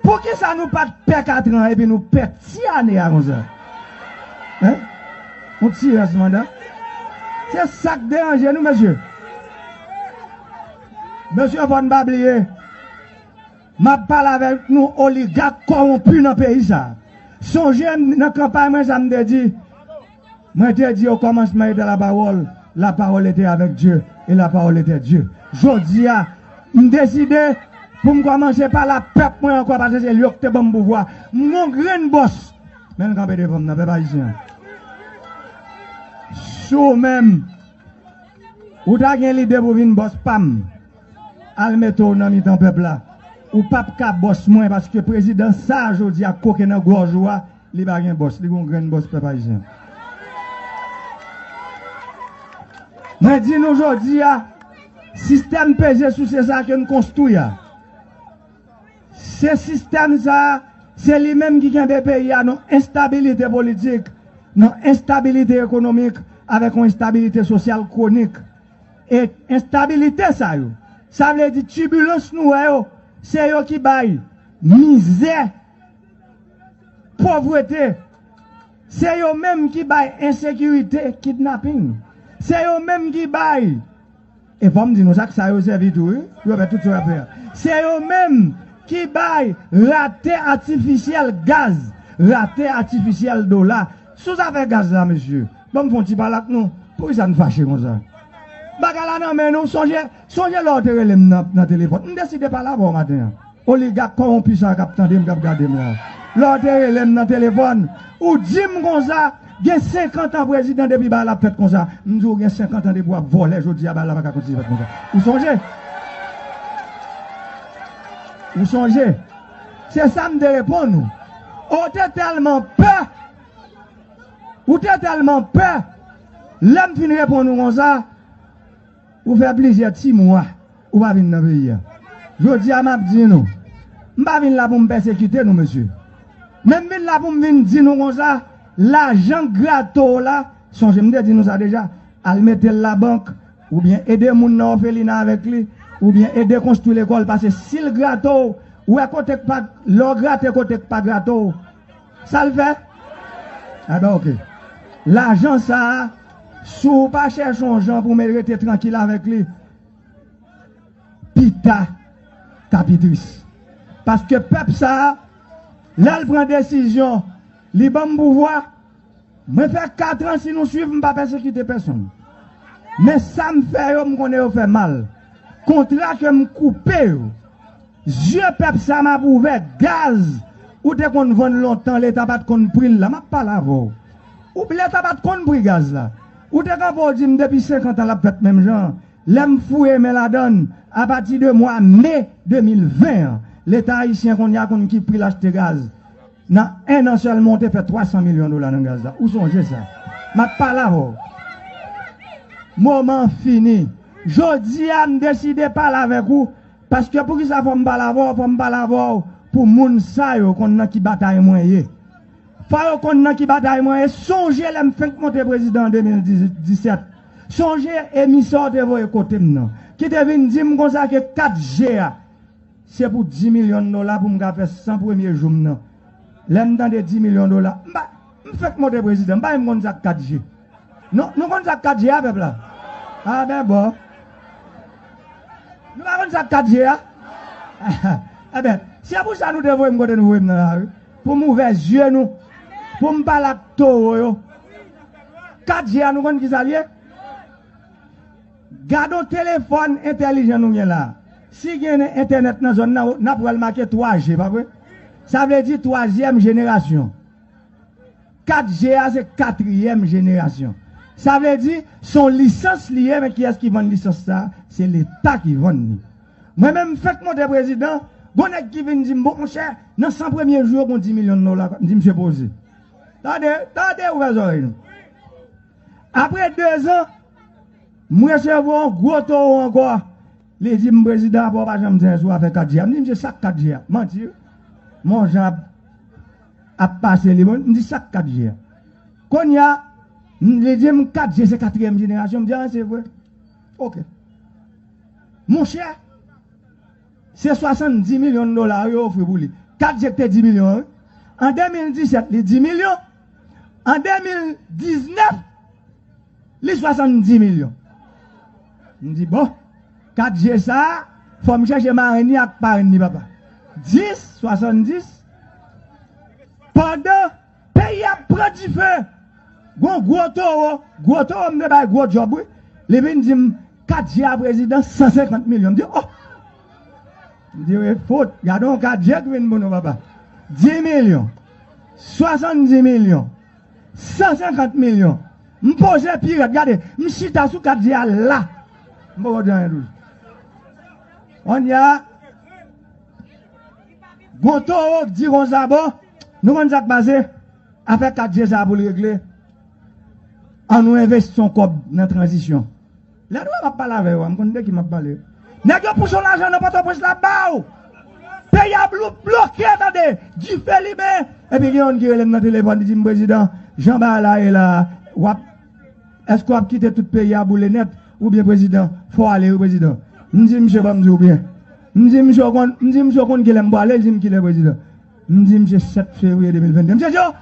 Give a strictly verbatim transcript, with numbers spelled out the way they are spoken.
Poukisa nou pa t pè katran epi nou pè ti ane a konsa? Hein? Yon ti rès manda. Se sa k deranje nou, mesye. Mesye, fò n pa bliye, m ap pale avèk nou oligak kòwonpi nan peyi sa. Sonje nan kanpay mwen sa m te di, mwen te di, au commencement était la parole, la parole était avec Dieu, et la parole était Dieu. Jodi a, m deside pou m kòmanse pale ak pèp mwen ankò, paske se li yo ki te ban m pouvwa. M gon grenn bòs, men l kanpe devan m nan, pèp ayisyen. Si w menm, ou ta gen lide pou vin bòs pa m, al mete w nan mitan pèp la. Ou p ap ka bòs mwen, paske prezidan sa a jodi a koke nan gòj ou a, li pa gen bòs, li gon grenn bòs, pèp ayisyen. Mwen di nou jodi a, sistèm peze souse sa ke n konstwi a, se sistèm sa a, se li menm ki kenbe peyi a nan enstabilite politik, nan enstabilite ekonomik, avèk yon enstabilite sosyal kwonik. E enstabilite sa yo, sa vle di tibilans nou wè yo, se yo ki bay mizè, povrete. Se yo menm ki bay ensekirite, kidnaping. Se yo menm ki bay, e fò m di nou sa, sa yo sèvi tou, wi, pou yo fè tout sa yo ap fè a. Se yo menm ki bay rate atifisyèl gaz, rate atifisyèl dola. Sou zafè gaz la, mesye, ban m fè yon ti pale ak nou. Poukisa n fache konsa? Bagay la nan men nou. Sonje, sonje lè w te rele m nan, nan telefòn. M deside pale avè w maten an. Oligak kòwonpi sa k ap tande m, k ap gade m la. Lè w te rele m nan telefòn, ou di m konsa, gen senkant an prezidan depi bagay la ap fèt konsa. M di w gen senkant an depi w ap vòlè, jodi a bagay la pa ka kontinye fèt konsa. Ou sonje? Ou sonje? Se sa m te reponn ou. Ou te tèlman pè. Ou te tèlman pè. Lè m fin reponn ou konsa, ou fè plizyè ti mwa, ou pa vin nan peyi a. Jodi a, m ap di nou, m pa vin la pou m pèsekite nou, mesye. Men m vin la pou m vin di nou konsa, lajan grato w la, sonje m te di nou sa deja, al mete l labank, oubyen ede moun nan òfelina avèk li, oubyen ede konstwi lekòl, paske si l grato w, ou wè kote k pa, lè w grate kote k pa grato w, sa l fè? Enben, oke. Lajan sa a, si w pa chèche yon jan pou w rete trankil avèk li, pita, ta pi tris. Paske pèp sa a, lè l pran desizyon, li ban m pouvwa, mwen fè kat an, si nou swiv, m pa pèsekite pèsonn. Men sa m fè yo, m konnen yo fè mal. Kontra ke m koupe yo, zye pèp sa m ap ouvè, gaz, ou te konn vann lontan, Leta pa t konn pri l la, m ap pale avè w. Ou, Leta pa t konn pri gaz la. Ou te kanpe w di m depi senkant an l ap fèt menm jan. Lè m fouye men ladann, apati de mwa me de mil ven an, Leta ayisyen kounye a konn ki pri l achte gaz. Nan en an sèlman, w te fè twa san milyon dola nan gaz la. Ou sonje sa? M ap pale avè w. Moman an fini. Jodi a, m deside pale avèk ou. Paske poukisa fò m pale avè w? Fò m pale avè w pou moun sa yo konn nan ki batay mwen ye. Fò yo konn nan ki batay mwen ye. Sonje lè m fenk monte prezidan an de mil disèt. Sonje emisè w te voye kote m nan, ki te vin di m konsa ke kat G a, se pou dis milyon dola pou m ka fè san premye jou m nan. Lè m tande dis milyon dola, m pa, m fenk monte prezidan, m pa menm konn sa k kat G. Non, nou konn sa k kat G a, pèp la? A ben bon. Nou pa konn sa k kat G a? Enben, se pou sa nou te voye m kote nou voye m nan la, wi. Pou m ouvè zye nou. Pou m pale ak towo yo. Kat G a, nou konn ki sa l ye? Gade yon telefòn entèlijan nou gen la. Si gen entènèt nan zòn nan, n ap wè l make twa G, pa vre? Sa vle di twazyèm jenerasyon. Kat G a se katriyèm jenerasyon. Sa vle di, se yon lisans li ye, men kiyès ki vann lisans sa a? Se Leta ki vann li. Mwen menm, m fenk monte prezidan, gon nèg ki vin di m, bon, monchè, nan san premye jou yo, gon dis milyon dola. M di, misye poze. Tande, tande, ouvè zòrèy nou. Apre dezan, m resevwa yon gwo towo ankò. Li di m, prezidan, apa w pa janm di anyen sou afè kat G a? M di, misye, sa k kat G a? Manti, wi. Men yon jan ap, ap pase li, bon, m di, sa k kat G a? Kounye a, m, li di m, kat G se katriyèm jenerasyon. M di, a, se vre. Oke. Monchè, se swasanndis milyon dola yo ofri pou li. Kat G te di milyon an, wi. An de mil disèt, li di milyon. An de mil diznèf, li swasanndis milyon. M di, bon, kat G sa a, fò m chèche marenn li ak parenn li, papa. Dis, swasanndis, pandan peyi a ap pran dife, gon gwo towo, gwo towo m te bay gwo djòb, wi. Li vin di m, kat G a prezidan, san senkant milyon. M di, oh! M di, wi, fout, gade yon kat G ki vin pou nou, papa. Dis milyon, swasanndis milyon, san senkant milyon. M poze pi rèd, gade, m chita sou kat G a la. M poko di anyen toujou. Kounye a, gon towo k di konsa, bon, nou konn sa k pase? Afè kat G sa a pou l regle, ann nou envesti yon kòb nan tranzisyon. Lè nou wè m ap pale avè yo a, m konn de ki m ap pale. Nèg yo pouse yon lajan nan Pòtoprens la ba w. Peyi a blou-, bloke, tande. Dife limen. Epi gen youn ki rele m nan telefòn, li di m, prezidan, jan bagay la ye la, w ap, èske w ap kite tout peyi a boule nèt? Oubyen, prezidan, fò w ale, wi, prezidan. M di misye, ban m di w byen. M di misye, w konn, m di misye, w konn kilè m prale? Li di m kilè, prezidan. M di misye, sèt fevriye de mil venn de. Misye di, oh,